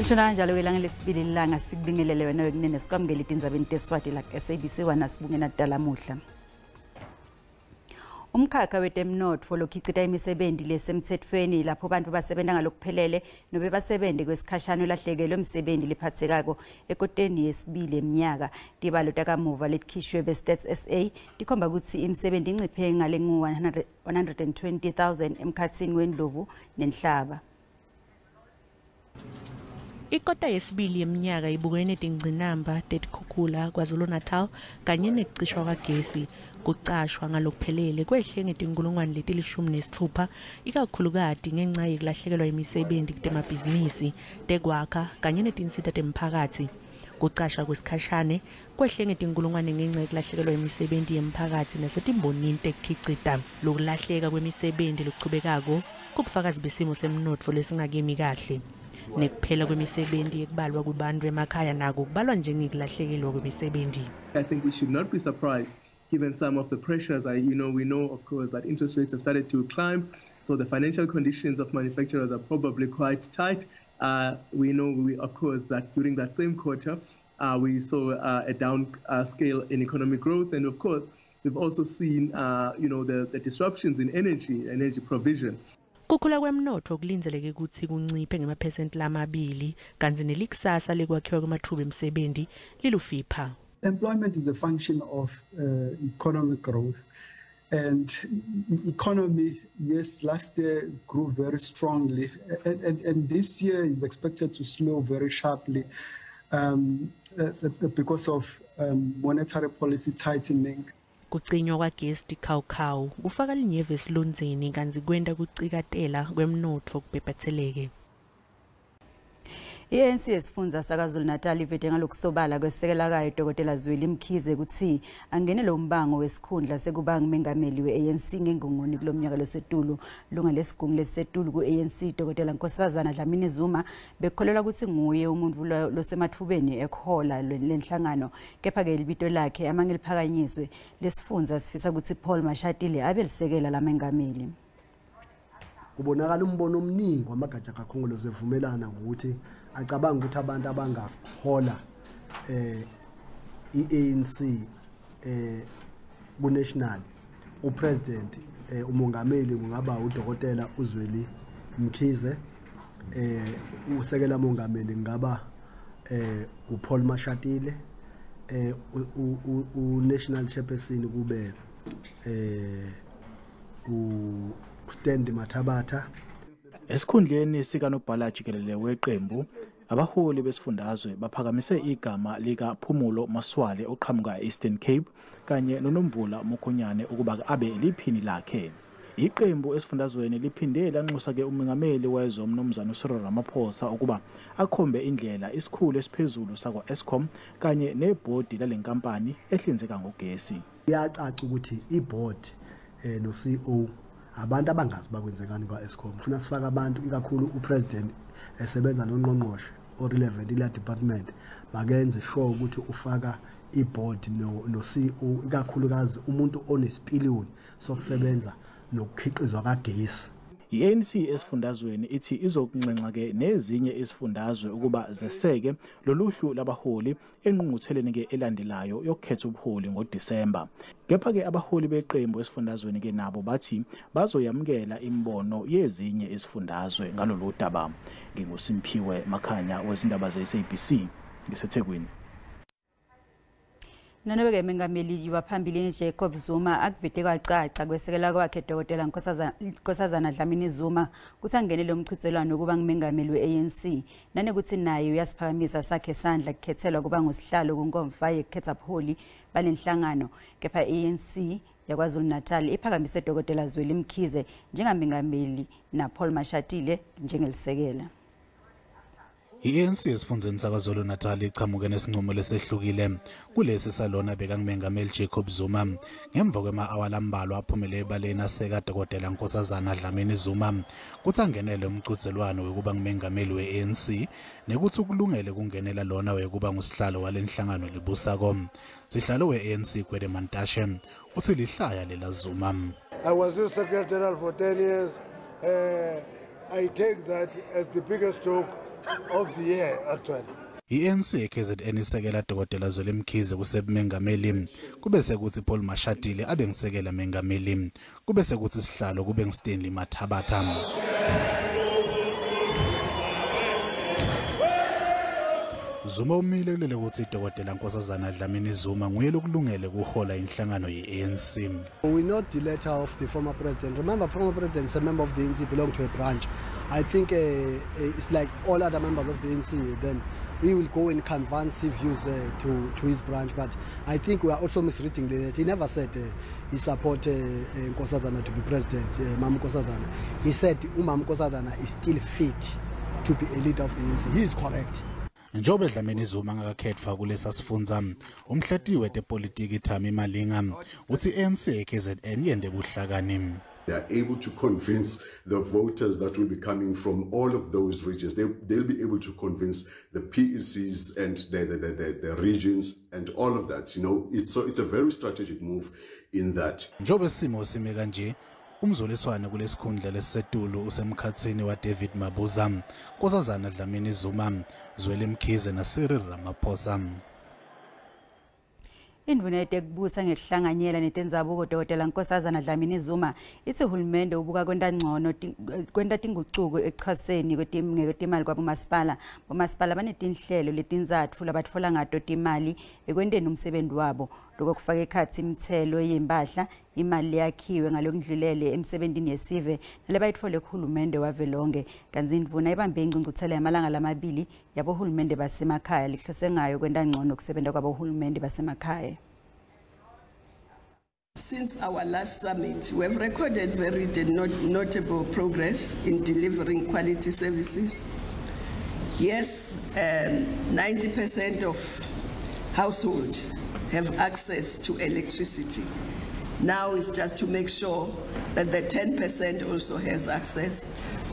Lishona kanjalo ilanga lesibili ilanga sikubingelele wena wekunene sikwamukele etindzabeni teSiswati la SABC 1 asibunge natalamuhla. Umkhakha wetemnotfo lokhicita imisebenti lesemtsetfweni lapho bantu basebenta ngalokuphelele nobe basebente kwesikhashana ulahlekelwe umsebenzi lephatsekako ekoteni yesibili eminyaka. Tibalo takamuva letikhishwe be-Stats SA tikhomba kutsi imisebenti inciphe ngale ngu-120,000 emkhatsini wendlovu nenhlaba. Ikota yesibili yeminyaka ibukene netingcinamba tetikhukhula KwaZulu-Natal kanye nekucishwa kwagesi. Kucashwa ngalokuphelele kwehle ngetinkulungwane leti-16 ikakhulukati ngenca yekulahlekelwa imisebenti kutemabhizinisi, tekwakha kanye netinsita temphakatsi. Kucasha kwesikhashane kwehle ngetinkulungwane ngenca yekulahlekelwa imisebenti yemphakatsi nasetimbonini tekukhicita. Lokulahleka kwemisebenti lokuchubekako kubufakazi besimo semnotfo lesingakemi kahle. Nekuphela kwemisebenti yekubalwa kubantu emakhaya nako kubalwa njengekulahlekelwa kwemisebenti. I think we should not be surprised given some of the pressures. We know, of course, that interest rates have started to climb, so the financial conditions of manufacturers are probably quite tight. We know, of course, that during that same quarter, we saw a down scale in economic growth, and of course, we've also seen, the disruptions in energy provision. Kukhula kwemnotfo kulindzeleke kutsi kunciphe ngemaphesenti 2 kantsi nelikusasa lekwakhiwa kwematfuba emsebenti lilufipha. Employment is a function of economic growth, and economy, yes, last year grew very strongly, and this year is expected to slow very sharply because of monetary policy tightening. Kucinywa kwagesi tikhawukhawu kufaka linyeva esilondzeni kantsi kwenta kucikatela kwemnotfo kubhebhetseleke. I-ANC yesifundza saKwaZulu-Natal ivete ngalokusobala kwesekela kayo Dr. Zweli Mkhize kutsi angenele umbango wesikhundla sekuba ngumengameli we-ANC ngengongoni kulomnyaka losetulu. Lunga lesigungu lesisetulu ku-ANC Dr. Nkosazana Dlamini Zuma bekholelwa kutsi nguye umuntfu losemathubeni ekuhola lenhlangano, kepha-ke libito lakhe amange liphakanyiswe. Lesifundza sifisa kutsi Paul Mashatile abe lisekela lamengameli. Kubonakala umbono omningi wamagatsha kaKhongolose evumelana ngokuthi acabanga ukuthi abantu abangahola i-ANC ku-national upresident umongameli kungaba udokotela uZweli Mkhize, usekela mongameli kungaba uPaul Mashatile, u-national chairperson kube uStanley Mathabatha. Esikhundleni sikanobhala jikelele weqembu, abaholi besifundazwe baphakamise igama likaPhumulo Masualle oqhamuka e-Eastern Cape kanye noNomvula Mokonyane ukuba abe liphini lakhe. Iqembu esifundazweni liphinde lanxusa-ke umengameli wezwe uMnumzane uCyril Ramaphosa ukuba akhombe indlela isikhulu esiphezulu sakwa-Eskom kanye nebhodi lale nkampani ehlinzeka ngogesi. Kuyacaca ukuthi ibhodi no-CEO abantu abangazi bakwenzekani kwa-Eskom. Funa sifake abantu ikakhulu upresident esebenza nongqongqoshe o-relevant ila department makenze sure ukuthi ufaka iboard no-CEO ikakhulukazi umuntu onesipiliyoni sokusebenza nokukhiqizwa kagesi. I-ANC esifundazweni ithi izokunxenxa-ke nezinye izifundazwe ukuba zeseke loluhlu labaholi engqungqutheleni-ke elandelayo yokukhetha ubuholi ngoDisemba. Kepha-ke abaholi beqembu esifundazweni-ke nabo bathi bazoyamukela imibono yezinye izifundazwe ngalolu daba. NginguSimphiwe Makhanya wezindaba ze-SABC ngiseThekwini. Nanobe-ke mengameli waphambilini Jacob Zuma akuvete kwacaca kwesekela kwakhe Dr. Nkosazana Dlamini Zuma kutsi angenele umchudzelwano kuba ngumengameli we-ANC, nanekuthi naye uyasiphakamisa sakhe sandla kukhethelwa kuba ngusihlalo kunkomfa yekukhetha buholi balenhlangano, kepha i-ANC yaKwaZulu-Natal iphakamise Dr. Zweli Mkhize njengamengameli na Paul Mashatile njengelisekela. I-ANC esifundzeni saKwaZulu-Natal ichamuke nesinqumo lesehlukile kulesi salona bekangumengameli Jacob Zuma ngemva kwema-awa lambalwa aphumele ebaleni aseka Dr. Nkosazana Dlamini Zuma kutsi angenele umcudzelwano wekuba ngumengameli we-ANC nekutsi ukulungele kungenela lona wekuba ngusihlalo walenhlangano libusako. Sihlalo we-ANC Gwede Mantashe utsi lihlaya lela Zuma. I was the secretary general for 10 years. I take that as the biggest joke. of the year, actually. I-ANC KZN isekela Dr. Zweli Mkhize kusebumengameli, kube sekuthi Paul Mashatile abe ngisekela mengameli, kube sekuthi sihlalo kube ngiStanley Mathabatha. Zuma umile kulele ukuthi Dr. Nkosazana Dlamini Zuma nguye lokulungele kuhola inhlangano ye-ANC. We note the letter of the former president. Remember, former president is a member of the ANC, belong to a branch. I think it's like all other members of the ANC. Then he will go and convince his views to his branch. But I think we are also misreading the letter. He never said he support Nkosazana to be president, Mam Nkosazana. He said Mam Nkosazana is still fit to be a leader of the ANC. He is correct. Njobe Dlamini Zuma ngakakhethwa kulesa sifundza, umhlati wetepolitiki Thami Malinga uthi ANC KZN yende buhlakani. They are able to convince the voters that will be coming from all of those regions. They'll be able to convince the PECs and the regions and all of that. You know, it's a very strategic move in that. Njobe simo sime kanje, umzoliswane kulesikhundla lesisetulu usemkhatsini wa David Mabuza, Nkosazana Dlamini Zuma, Zweli Mkhize na Cyril Ramaphosa. Indvuna yetekubusa ngekuhlanganyela netendzabuko Dr. Nkosazana Dlamini Zuma itsi hulumende ubuka kwenta ngcono kwenta tingucuko ekuchaseni ngekwetimali kwabomasipala. Bomasipala banetinhlelo letintsatfu labatfola ngato timali ekwenteni umsebenzi wabo. Lokho kufaka ekhatsi imitselo yempahla, imali leyakhiwe ngalokundlulele emsebentini yesive nalebayitfole kuhulumende wavelonke. Kantsi indvuna ibambe ingcungcuthela yamalanga lamabili yabohulumende basemakhaya lihlose ngayo kwenta ngcono kusebenta kwabohulumende basemakhaya. Since our last summit, we have recorded very notable progress in delivering quality services. Yes, 90% of households have access to electricity. Now it's just to make sure that the 10% also has access,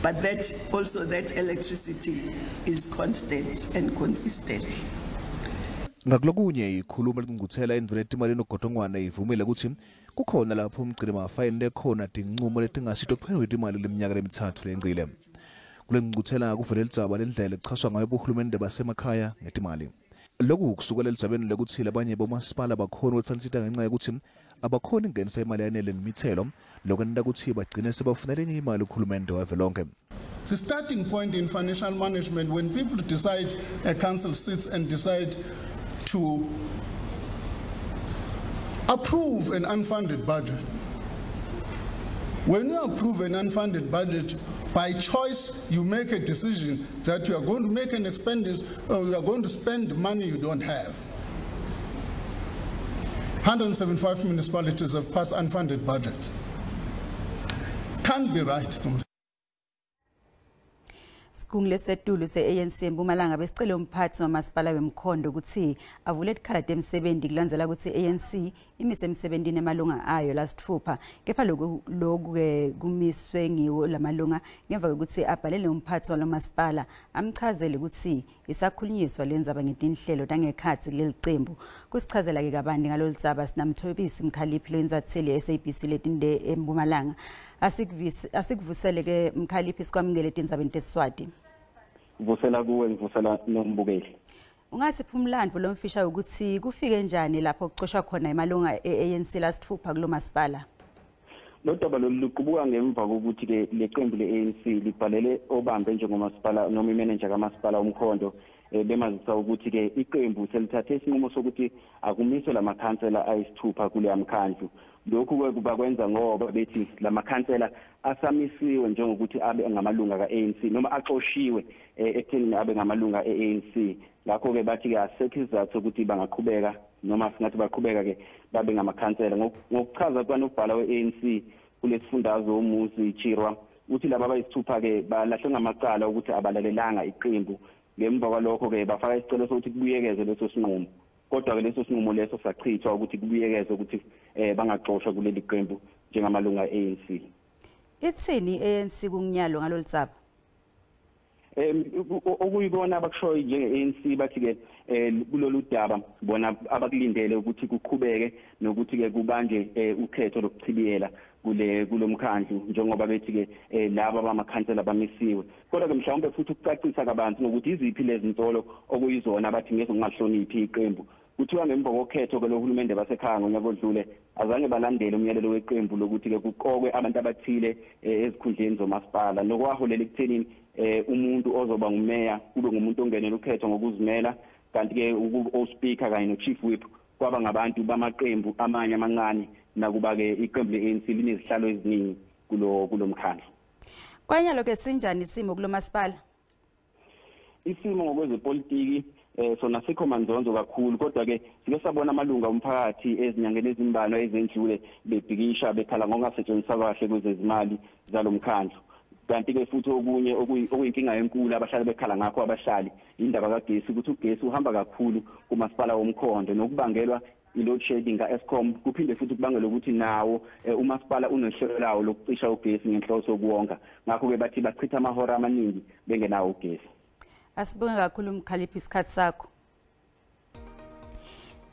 but that also that electricity is constant and consistent. Ngakulokunye ikhuluma lengcuthela indvuna yetimali noGodongwana ivumile ukuthi kukhona lapho umgcini mafayini lekhona tincumo letingasito kuphela imali leminyaka lemithathu lengcile. Kule ngcuthela kuvele lidzaba lendlela echaswa ngayo bohulumende basemakhaya ngetimali. Lokhu kusukela elidzabeni lokuthi labanye bomasipala bakhona ukutfanisita ngenxa yokuthi abakhona ingenisa imali yanele nemithelo, lokwenta ukuthi bagcine sebafuna lenye imali uhulumende wavelonke. The starting point in financial management, when people decide, a council sits and decide to approve an unfunded budget. When you approve an unfunded budget, by choice, you make a decision that you are going to make an expenditure, or you are going to spend money you don't have. 175 municipalities have passed unfunded budgets. Can't be right. Sigungu lesetulu se-ANC eMpumalanga besicele umphathi wamasipala wemkhondo ukuthi avule tikhala temsebenti kulandzela ukuthi ANC imise emsebentini emalunga ayo lasitfupha, kepha lokhu-ke kumiswe ngiwo lamalunga ngemva kokuthi abhalele umphathi walomasipala amchazele ukuthi isakhulunyiswa lendzaba ngetinhlelo tangekhatsi kuleli cembu. Kusichazela-ke kabanti ngalolu dzaba sinaMthobisi Mkhaliphi loyintsatseli ye-SABC letinde eMpumalanga. Asikuvusele-ke Mkhaliphi, sikwamukele tindzabeni teSiswati. Vusela kuwe, ngivusela nombukeli. Ungasipha umlandvo lomfisha ukuthi kufike njani lapho kucoshwa khona emalunga e-ANC lasitfupha kulo masipala? Lo daba lolu luqubuka ngemva kokuthi-ke leqembu le-ANC libhalele obambe njengomasipala noma imenenja kamasipala uMkhondo, bemazisa ukuthi-ke iqembu selithathe isinqumo sokuthi akumiswe lamakhansela ayisithupha kuleya mkhandlu. Lokhu-ke bakwenza ngoba bethi lamakhansela asamisiwe njengokuthi abe ngamalunga ka-ANC noma axoshiwe ekuthenini abe ngamalunga e-ANC. Ngakho-ke bathi-ke asekho isizathu sokuthi bangaqhubeka noma singathi baqhubeka-ke babe ngamakhansela. Ngokuchaza kukanobhala we-ANC kulesifundazwe uMuzi Chirwa, uthi laba abayisithupha-ke balahlwe ngamacala ukuthi abalalelanga iqembu. Ngemva kwalokho-ke bafaka isicelo sokuthi kubuyekezwe leso sinqumo, kodwa-ke leso sinqumo leso sachithwa ukuthi kubuyekezwe ukuthi bangaxoshwa kuleli qembu njengamalunga e-ANC. Itsini i-ANC kunginyalo ngalolu dzaba? Okuyibona abakushoyo njenge-ANC bathi-ke kulolu daba bona abakulindele ukuthi kuqhubeke nokuthi-ke kubanjwe ukhetho lokuchibiyela. Kule kulomkhandlu, njengoba bethi ke laba bamakhansela bamisiwe. Kodwa ke mhlawumbe futhi ukucacisa kabanzi ngokuthi iziphi lezi nsolo okuyizona abathi ngezokungahloniphi iqembu. Kuthiwa ngemva kokhetho ke lohulumende basekhaya ngonyaka odlule, azange balandele umyalelo weqembu lokuthi ke kuqokwe abantu abathile ezikhundleni zomasipala, nokwaholela ekuthenini umuntu ozoba ngumeya kube ngumuntu ongenela ukhetho ngokuzimela, kanti ke o-speaker kanye no-chief whip kwaba ngabantu bamaqembu amanye amancane, nakuba ke iqembu le-ANC linezihlalo eziningi kulo mkhandlu. Kwanyalo ke sinjani isimo kulomasipala? Isimo ngokwezepolitiki sona sikho manzonzo kakhulu, kodwa ke sike sabona amalunga omphakathi ezinyangeni ezimbalwa ezendlule bebhikisha bekhala ngokungasetshenziswa kahle kwezezimali zalomkhandlu. Kanti ke futhi okunye okuyinkinga enkulu abahlali bekhala ngakho abahlali, indaba kagesi, ukuthi ugesi uhamba kakhulu kumasipala woMkhondo, nokubangelwa i-load shedding ka-Eskom, kuphinde futhi kubangelwe ukuthi nawo umasipala unohlelo lawo lokucisha ugesi ngenhloso yokuwonga. Ngakho-ke bathi bachitha amahora amaningi bengenawo ugesi. Asibonge kakhulu, Mkhaliphi, isikhathi sakho.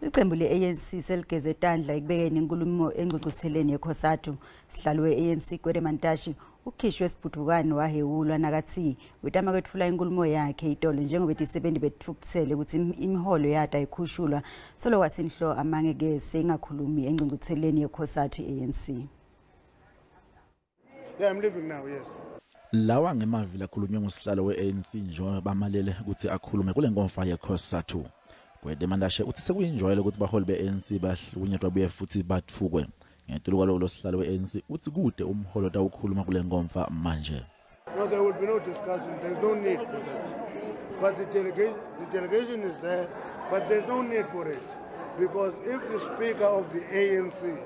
Iqembu le-ANC seligeze tandla ekubekeni inkulumo engcungcutheleni yeCOSATU. Sihlalo we-ANC Gwede Mantashe ukhishwe esibhudukane wahewulwa nakathi wetama kwetfula inkulumo yakhe itolo, njengoba itisebenti betfukutsele ukuthi imiholo yada ayikhushulwa. Solo wathi nhlo amange ke seyingakhulumi engcungcutheleni yeCOSATU ANC. Yeah, I'm leaving now, yes. Lawa ngemavi lakhulunywe ngusihlalo we-ANC njengoba bamalele ukuthi akhulume kule nkomfa yeCOSATU. Gwede Mantashe uthi sekuyinjwayelo ukuthi baholi be-ANC bahlukunyetwa buye futhi bathukwe. Ngetulu kwaloko, lo sihlalo we-ANC uthi kude umholo otawukhuluma kule nkomfa manje. No, there will be no discussion. There's no need for that. But the delegation is there, but there's no need for it. Because if the speaker of the ANC,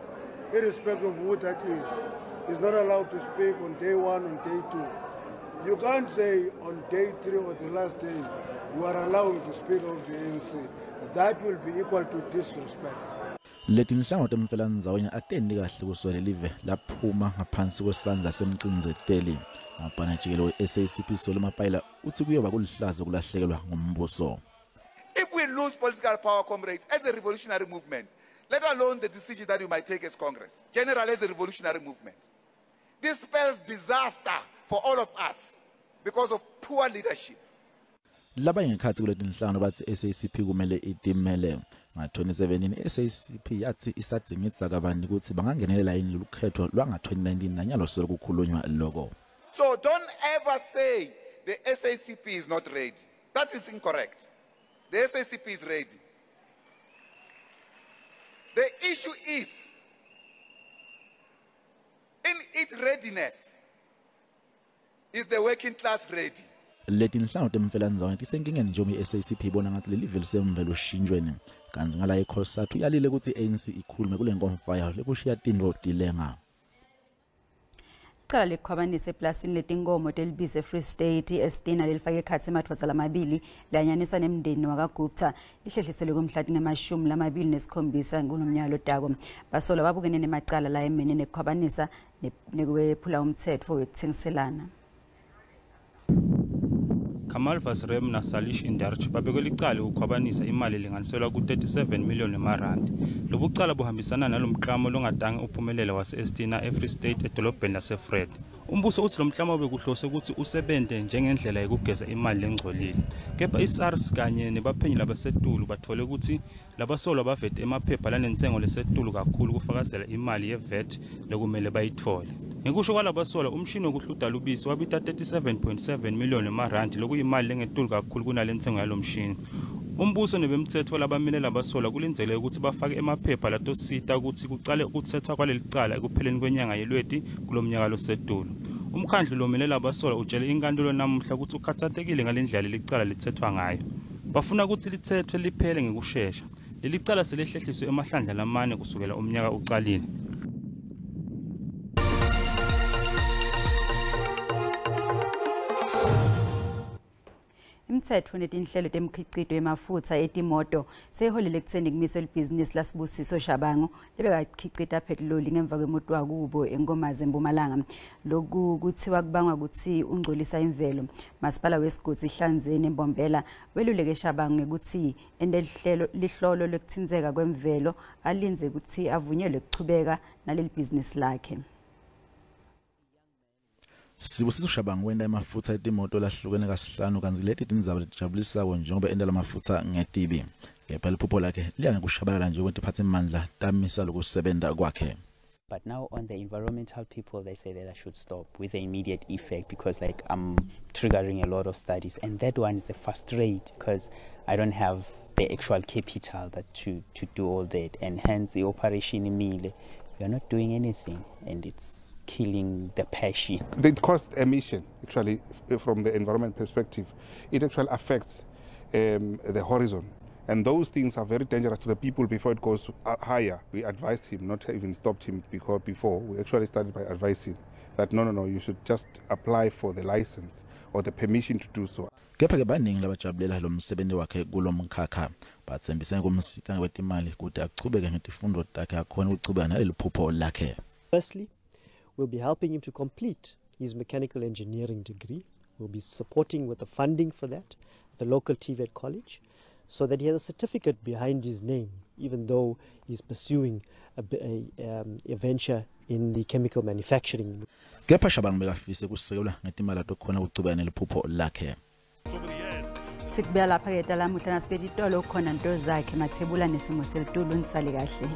irrespective of who that is not allowed to speak on day one, on day two, you can't say on day three or the last day, you are allowing the speaker of the ANC. That will be equal to disrespect. Leti inhlango temfelandzaweni atendi kahle kuswele live laphuma ngaphansi kwesandla semcindzeteli. Mabhana jikelele we-SACP Solly Mapaila uthi kuyoba kulihlazo kulahlekelwa ngumbuso. If we lose political power, comrades, as a revolutionary movement, let alone the decision that we might take as Congress, generally as a revolutionary movement, this spells disaster for all of us because of poor leadership. Labanye ngekhatsi kuleti inhlangano bathi SACP kumele itimele. Nga-2017 SACP yathi isadzingidza kabanti ukuthi bangangenelela yini lukhetho lwanga-2019, nanyalo sekukhulunywa loko. So don't ever say the SACP is not ready. That is incorrect. The SACP is ready. The issue is, in its readiness, is the working class ready? Leti inhlango temfelandzaweni tisenkingeni njengoba i-SACP ibona ngathi leli live lisemvelo oshintshweni, kantsi ngala iCOSATU yalile ukuthi i-ANC ikhulume kule nkomfa yayo lekushiya tintfo tilenga. Icala lekukhwabanisa eplasini letinkomo telibisi eFree State Estina lelifake ekhatsi emadvodza lamabili lanyaniswa nemndeni wakaGupta lihlehliselwe kumhla tingemashumi lamabili nesikhombisa kulomnyaka lotako. Basolwa babukene nemacala layemene nekukhwabanisa nekwephula umtsetfo wekuthengiselana. Kamal Vasrem naSalish Indarch babekwe licala ukukhwabanisa imali elinganiselwa ku-37 million emarandi. Lobu cala buhambisana nalomklamo longatange uphumelele wase-Estina eFree State edolobheni laseVryheid. Umbuso uthi lo mklamo bekuhlose ukuthi usebente njengendlela yokugeza imali lengcolile. Kepha i-SARS kanye nebaphenyi labasetulu bathole ukuthi labasolwa bavete emaphepha lanentengo lesetulu kakhulu kufakazela imali ye-VAT lekumele bayithole. Ngekusho kwalabasolwa, umshini wokuhluda lubisi wabita 37.7 million emarandi, lokuyimali lengetulu kakhulu kunale ntsengo yalo mshini. Umbuso nebemthetho labamele labasolwa kulindzeleke ukuthi bafake emaphepha latosita ukuthi kucale ukuthethwa kwaleli cala ekupheleni kwenyanga yeLweti kulomnyaka losetulu. Umkhandlu lomele labasolwa utshele inkantolo namuhla ukuthi ukhathatekile ngale ndlela leli cala lithethwa ngayo. Bafuna ukuthi lithethwe liphele ngekushesha. Leli cala selehlehliswe emahlandla lamane kusukela umnyaka ucalile. Imitsetfo netinhlelo temkhicito yemafutsa etimoto seyiholele ekutseni kumiswe libhizinisi laSibusiso Shabangu lebekakhicita petroli ngemva kwemoto wakubo eNkomazi, eMpumalanga. Loku kuthiwa kubangwa kutsi ungcolisa imvelo. Masipala wesigodzi Ihlanzeni eMbombela weluleke Shabangu ngekutsi ente lihlelo lihlolo lekutsintseka kwemvelo, alindze kutsi avunyelwe kuchubeka naleli bhizinisi lakhe. Sibusiso Shabangu wenta emafutsa etimoto lahlukene kasihlanu kantsi leti tindzaba letijabulisako njengoba enta lamafutsa ngetibi. Kepha liphupho lakhe liya ngekushabalala njengoba tiphatsimandla tamisa lokusebenta kwakhe. But now on the environmental people, they say that I should stop with the immediate effect because like I'm triggering a lot of studies. And that one is a frustrate because I don't have the actual capital that to do all that. And hence the operation imile, we are not doing anything and it's killing the passion. The cost emission, actually, from the environment perspective, it actually affects the horizon. And those things are very dangerous to the people before it goes higher. We advised him, not even stopped him because before. We actually started by advising that no, you should just apply for the license or the permission to do so. Kepha-ke baningi labajabulela lo msebenzi wakhe kulo mkhakha batsembise kumsita ngekwetimali ukuthi achubeke ngetifundvo takhe akhone ukuchubeka naleli phupho lakhe. Firstly, we'll be helping him to complete his mechanical engineering degree. We'll be supporting with the funding for that, the local TVET college, so that he has a certificate behind his name, even though he's pursuing a venture in the chemical manufacturing. Kepha Shabangu bekafise kusekelwa ngetimali atokhona ukuchubeka neliphupho lakhe. Sikubeka lapha-ke talamuhla nasibetitolo khona nto zakhe mathebula nesimo selitulu nisale kahle.